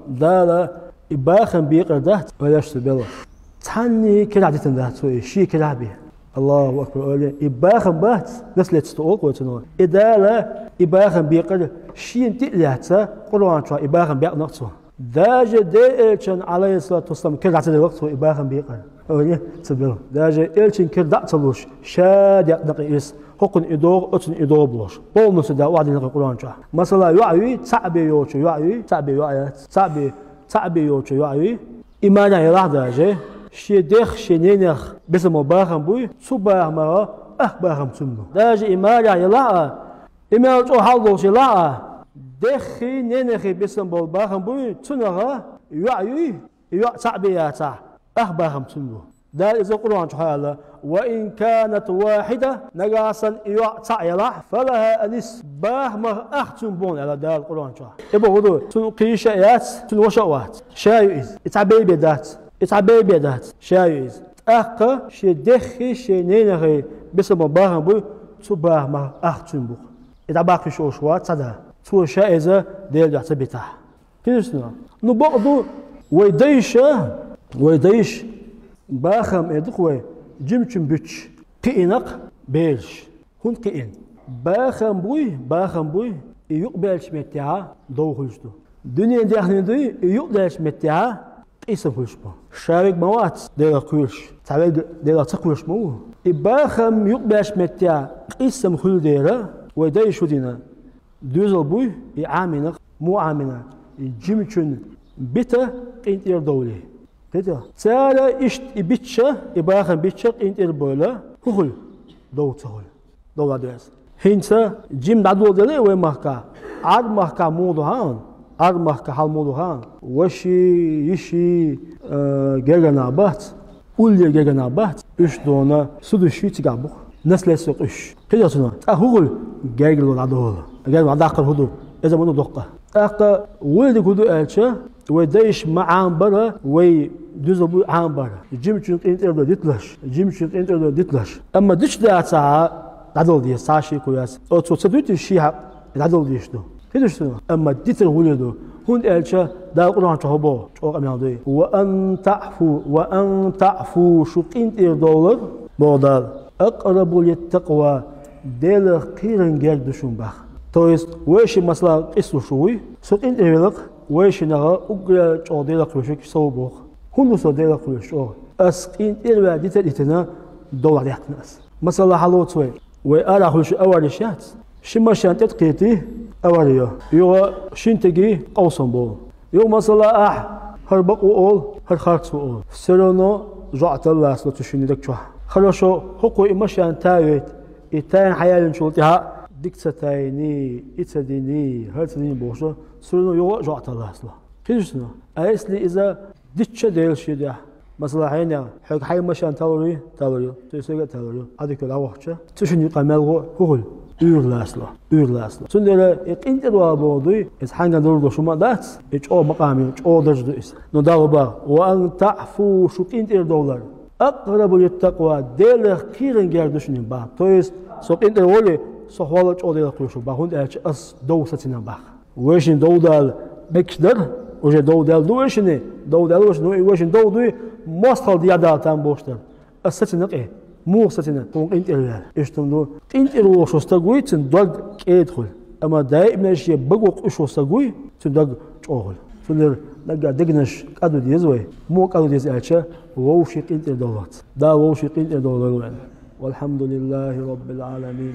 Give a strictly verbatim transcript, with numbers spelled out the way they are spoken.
Дала и бахам бекъар дац, валаш цо белла. Цхьанне керахь дитина дац цо и, шен керахь бе. Аллаху акбар, ойла. И бахам бац, наследство олу вай цунах. И Дала и бахам бекъар шена тӀе а лаьцна, Къуръан чохь и бахам бекъна-кх цо. Даже Делан Элчанна, алейхиссалату вассалам, кара ца делла-кх цо и бахам бекъар. Ойла, ца белла. Даже Элчанна кара дӀа а ца луш, ша декъна-кх иза, хӀокхунна и догӀу, оцунна и догӀу бохуш. Полностью Дала охьадиллина-кх Къуръан чохь. Масала, йоӀ юй, цхьаъ бен йоцу йоӀ юй, цхьаъ бен йоӀ яц, цхьаъ бен, цхьаъ бен йоцу йоӀ юй. И марехь елахь даже, шен дех, шен ненех бисина болу бахам буй, цу бахамах ах бахам цунна бу. Даже и марехь елахь а, и мел чӀогӀа хьал долуш елахь а, деххий, ненехий бисина болу бахам буй, цунах йоӀ юй, и йоӀ цхьаъ бен яцахь, ах бахам цунна бу. Дала иза Къуръан чохь аьлла: «Ва ин канат вахида», нагахь санна и йоӀ цхьаъ елахь, «фалаха ан-нисф», бахамах ах цунна бу аьлла Дала Къуръан чохь. И бохург ду, цунна кхин шиъ яц, цунна ваша а вац. Ша ю иза. И цхьа бен бен дац. И цхьа бен бен дац. Ша ю иза. ТӀаккха шен деххий, шен ненехий бисина болу бахам буй, цу бахамах ах цунна бу-кх. И дӀабаккха йиш йолуш вац цхьа да. Цо ша иза Делан дуьхьа ца битахь. Кхетий шуна? Ну, бакъ ду, вай дайша, вай дайша, бахам эр ду-кх вай, жимачун буьтуш, кхиъна-кх бераш. ХӀунда кхиъна? Бахам буй, бахам буй, и юкъабаьллачу меттехь дов хуьлуш ду. Дуьненан даьхни дуй, и юкъадаьллачу меттехь къийсам хуьлуш бу. Ша верг ма вац Делах кхоьруш, цхьа верг Делах ца кхоьруш ма ву. И бахам юкъабаьллачу меттехь къийсам хуьлу дела, вай дайша хӀун дина? Доьзал буй, и Ӏамийна-кх, муха Ӏамийна, и жимачун бита къинтӀера довлий. Кхетий? Цара иштта и битча, и бахам битча къинтӀера бовла, хӀун хуьлу? Дов ца хуьлу. Дов дӀадоьрзу. ХӀинца жима дӀадоладелла вай махкахь, Ӏарбийн махкахь муха ду хаьий? Ӏарбийн махкахь хьал муха ду хаьий? Ваши, йиши, э, гергара нах бац. Уллера гергара нах бац, уьш дона судашший цигахь бу-кх, наследство къуьйсуш. КхидӀа цунах, цкъа хӀун хуьлу? Гергарло дӀадолу. Гергарло дӀадаккхар хӀун ду? Иза ма ду доккха. ТӀаккха вуьйриг хӀун ду аьлча, вай дайша ма Ӏамабара, вай доьзал буй Ӏамабар. Жимачун къинтӀера дов диталаш, жимачун къинтӀера дов диталаш. Амма дича дацахь, дӀадала деза, цхьа а шеко яц. Оцо ца дуьтий шен хьакъ, дӀадала дезаш ду. КхидӀа цунах. Амма дитар гӀуле ду, хӀунда аьлча Дала Къуръан чохь боху, чӀогӀа къамел дуй: «Ва ан таӀфу, ва ан таӀфу», шу къинтӀера довлар, боху Дала, «акърабу литтакъва», Делах кхеран герга ду шуна боху. То есть, вешин масала къийсалуш вуй, со къинтӀера велахь, вешинах уггар чӀогӀа Делах кхоьруш верг со ву боху. ХӀунда ву со Делах кхоьруш чӀогӀа? Ас къинтӀера ваьлла дита а дитина, дов дӀадаьккхина ас. Масала, хьалоцу вай. Вай арахь хуьлуш авариш яц? Ши машен тӀе тӀекхетий, авари йо. Юха шина стеган къовсам болу. Юха, масала, ахь хӀара бакъ ву олу, хӀара харц ву олу. Всё равно жӀоӀаталла лацало цу шинна даг чохь. Хорошо, хӀокхо и машен тайойта, и тайна хьаяллинчул тӀаьхьа дика ца тайний, и ца диний, хӀара ца диний бохуш, всё равно юха а жӀоӀаталла лацало. КхидӀа цунах. А если иза дитча Дела шен дуьхьа? Масала, хьенех, хьоьга хьайн машен талур ю, талур ю, цуьнан стега а талур ю, Ӏадика дӀавахча, цу шинна юкъахь мел гӀо хӀун хуьлу? Уьйр лацало, уьйр лацало. Цундела и къинтӀера вала бохург дуй, иза хьаьнгара лур долуш хӀума дац, и чӀогӀа макъам ю, чӀогӀа даржа ду иза. Но Дала боху: «Ва ан таӀфу», шу къинтӀера довлар, «акърабу литтакъва», Делах кхеран герга ду шуна боху. То есть, со къинтӀера волий, со хьол чӀогӀа Делах кхоьруш ву боху, хӀунда аьлча ас дов сацийна боху. Вешин дов дала мегаш дара, уже дов даьлла ду вешин, дов даьлла вешин, ну и вешин дов дуй, мостагӀалла дехьа дала там бохуш дара. Ас сацийна-кх и. Муха сацийна? Хьуна къинтӀера ваьлла. Иштта хӀума ду, къинтӀера волуш волу стаг вуй, цуьнан дог кӀеда хуьлу. Амма даиманаш шен баго къуьйсуш волу стаг вуй, цуьнан дог чӀогӀа хуьлу. Цундела наггахь дегнаш кӀадо деза вай. Муха кӀадо деза аьлча, вовшийн къинтӀера довларца. Дала вовшийн къинтӀера довлар вайна. Валхьамдулиллахи Роббил Ӏаламин.